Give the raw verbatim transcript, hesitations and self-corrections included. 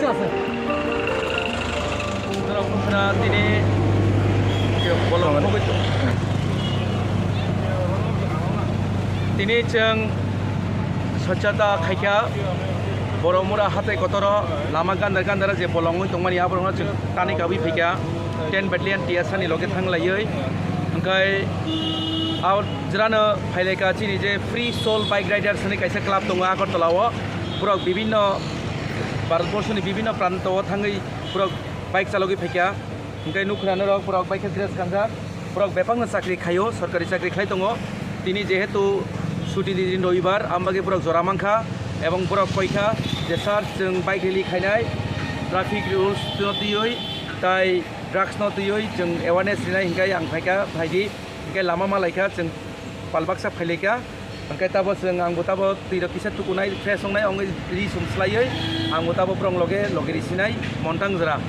Tini bolong nugwi tong-, tini chwng swchhata khaikha, Boromura hatai kotoro lama gandar gandar je bolong wngwi tongmani aborokno chwng tani kabwi phaikha, ten battalion T S R ni loge thanglaiwi. Hwnkhe a jerano phailaikha chini je Free Soul Bike Riders hinwi kaisa club tongo Agartala o, borok bibinno Bharat borsoni bibinno pranto o thangwi borok bike chalogwi phaikha. Hwnkhe nukha norok borok bai khe dress kanjak, borok bebakno chakri khaio, sorkari chakri khlai tongo. Tini jehetu chuti ni din robibar, ambagwi borok jora mankha, ebong borok koikha je sir, chwng bike rally khainai, traffic rules no twiwi tai drugs no twiwi chwng awareness rinai, hinkhe ang phaikha, phaidi, hinkhe lama malaikha, chwng pal baksa phailaikha. Hwnkhe tabo chwng, angbo tabo twi rok kisa tukunai, fresh wngnai, wngwi ri sum swlaiwi, angbo tabo borok loge loge risinai, Montang jora.